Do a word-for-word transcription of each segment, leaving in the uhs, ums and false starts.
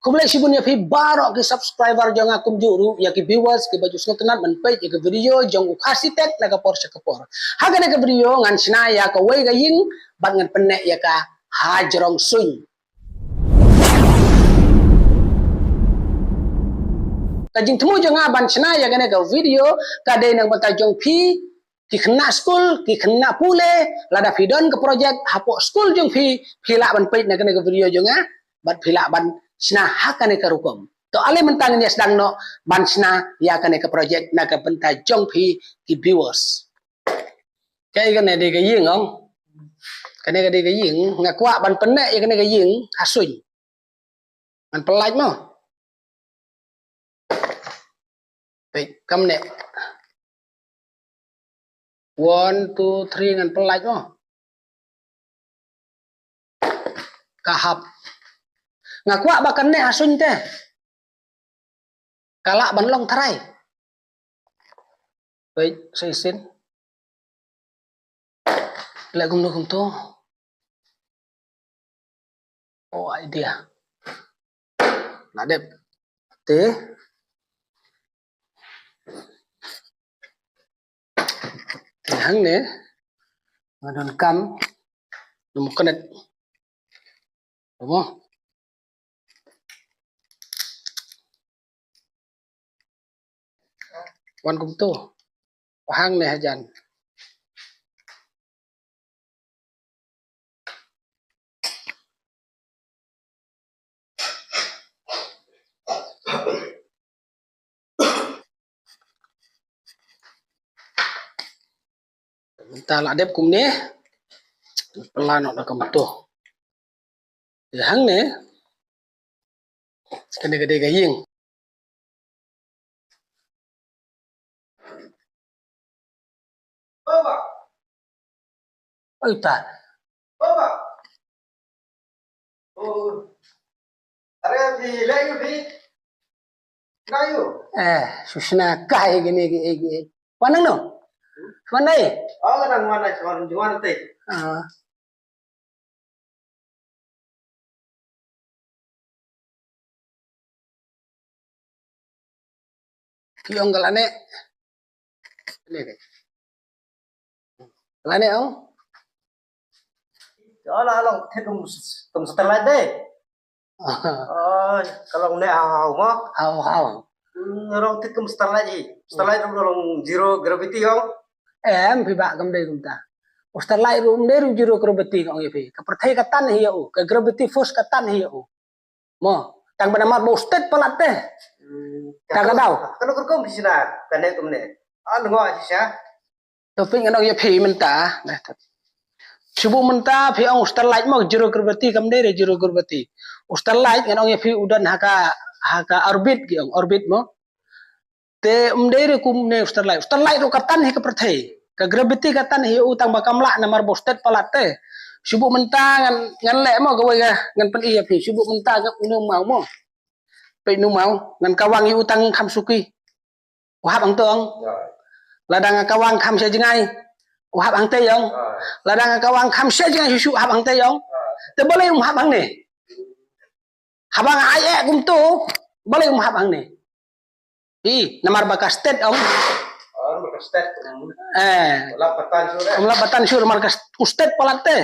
Khublei shibun ïa phi baroh ki subscriber jong nga, kumjuh ruh ïa ki viewers kiba ju sngewtynnat ban peit ïa ka video jong u Khasi Tech na ka por sha ka por. Ha kane ka video ngan shna ïa kawei ka ïing bad ngan pynneh ïa ka hajrong suiñ. Ka jingthmu jong nga ban shna ïa kane ka video ka dei na ka bynta jong phi ki khynnah skul, ki khynnah pule, lada phi don ka project hapoh skul jong phi, phi lah ban peit na kane ka video jong nga bad phi lah ban shna ha kane ka rukom. To ale mynta ngin ïa sdang noh ban shna ïa kane ka project na ka bynta jong phi ki viewers. Kaei kane, dei ka ïing ong. Kane ka dei ka ïing, nga kwah ban pynneh ïa kane ka ïing ha suiñ. Ngan pyllait mo. Peit, kam ne. One, two, three, ngan pyllait mo. Ka hap. Nga kwah ba kane ha suiñ te ka lah ban long tharai. Peit, sa shisien. Leh kumno kumto. Oh, idea. La dep. Te. Te hangne nga donkam. Num connect. Mo. Wan kumto. Hangne hajan. Mynta la dep kumne. Pynlait noh da kumto. Te hangne. Kane ka dei ka ïing. Oi ta. Are phi leh ïa phi. Na ïa. Eh, shu shna kai kine ki, eh, ki, eh. Wan nang no? Wan nai? Oh, nang wan nai, wan, wan te. Ah. Ki ong ka lane. Lane ong. Ka la long thik kum, kum satellite de. Oh, ka long ne haw haw mo. Haw haw. Hmm, long thik kum satellite hi. Satellite long, long zero gravity ong. Em, phi ba kam dei kumta. U satellite ruh um dei ruh zero gravity ong ïa phi. Ka pyrthei ka tan hi ïa u. Ka gravity force ka tan hi ïa u. Mo, tang ba namar ba u stet palat te. Hmm, ta ka daw. Kano ka rukom phi shna kane kumne? Ah, lyngngoh shisha. To phi ngan ong ïa phi mynta. Shu bun mynta phi ong u satellite mo, zero gravity kam dei re zero gravity. U satellite ngan ong ïa phi u don ha ka, ha ka orbit ki ong, orbit mo. Te um dei re kumne u satellite. U satellite ruh ka tan hi ka pyrthei. Ka gravity ka tan hi u tang ba kam lah namar ba u stet palat te. Shu bun mynta ngan, ngan leh mo kawei ka ngan pyni ïa phi. Shu bun mynta ngan, une u maw mo. Peit une u maw, ngan kawang ïa u tang kham suki. U hap hangto ong. Lada nga kawang kham sha jngai. U hap hangtei ong. Lada nga kawang kham sha jngai shu shu hap hangtei ong. Te balei um hap hangne? Haba nga ai eh kumto, balei um hap hangne? Hi, namar ba ka stet ong. Oh, namar ka stet. Eh. Kum lap ba tan shuh re. Kum lap ba tan shuh namar ka st-, u stet palat te.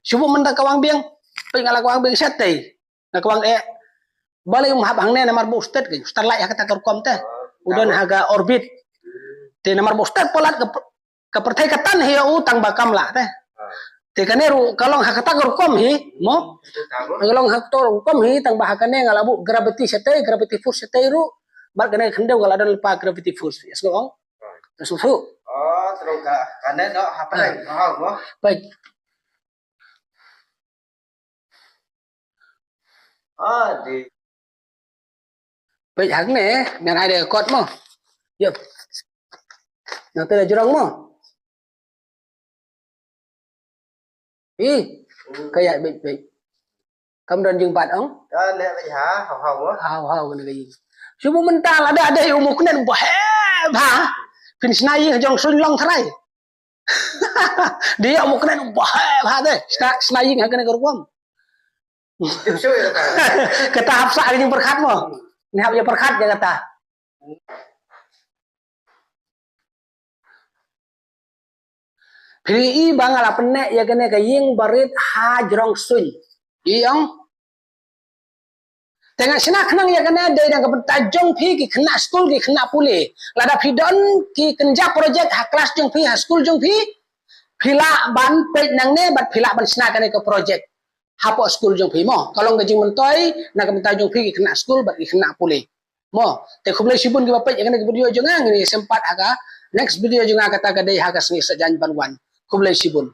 Shu bun mynta kawang biang, peit nga la kawang biang shatei. Nga kawang eh. Balei um hap hangne namar ba u stet ki. U satellite ha kata ka rukom te. U don ha ka orbit. Te namar ba u stet palat ka pr-, ka pyrthei ka tan hi ïa u tang ba kam lah te. Te kane ruh ka long ha kata ka rukom hi, mo? Ka long ha kata ka rukom hi tang ba ha kane nga la buh gravity shatei, gravity force shatei ruh. Bad kane ka khyndew ka la don lypa gravity force. Yes, ong. Te shu shu. Oh, terus ka, kane noh hapdeng. Peit. Ah, di. Peit hangne, ngan ai da kot mo. Ïa. Nangta da jrong mo. Ih, ka ïa beit beit. Kam don jingbat ong. Ka leh beit ha, haw haw mo. Haw haw kane ka ïing. Shu bun mynta lada dei u muknen ba he ba. Phin shna ïing ha jrong suiñ long tharai. Dei u muknen ba he ba te. Shna, shna ïing ha kane ka rukom. Kata hap sah ka jingpyrkhat mo. Ni hap ïa pyrkhat ïa kata. Phi i ba nga la pynneh ïa kane ka ïing barit ha jrong suiñ. I ong. Te nga shna khnang ïa kane dei na ka bynta jong phi ki khynnah skul ki khynnah pule. Lada phi don ki kynja project ha klas jong phi ha skul jong phi. Phi lah ban peit nangne bad phi lah ban shna kane ka project. Hapoh skul jong phi mo. Ka long ka jingmyntoi na ka bynta jong phi ki khynnah skul bad ki khynnah pule. Mo, te khublei shibun kiba peit ïa kane ka video jong nga, ngin ïa sngewbha ha ka next video jong nga kata ka dei ha ka sngi Saitjaiñ ban wan. Khublei shibun.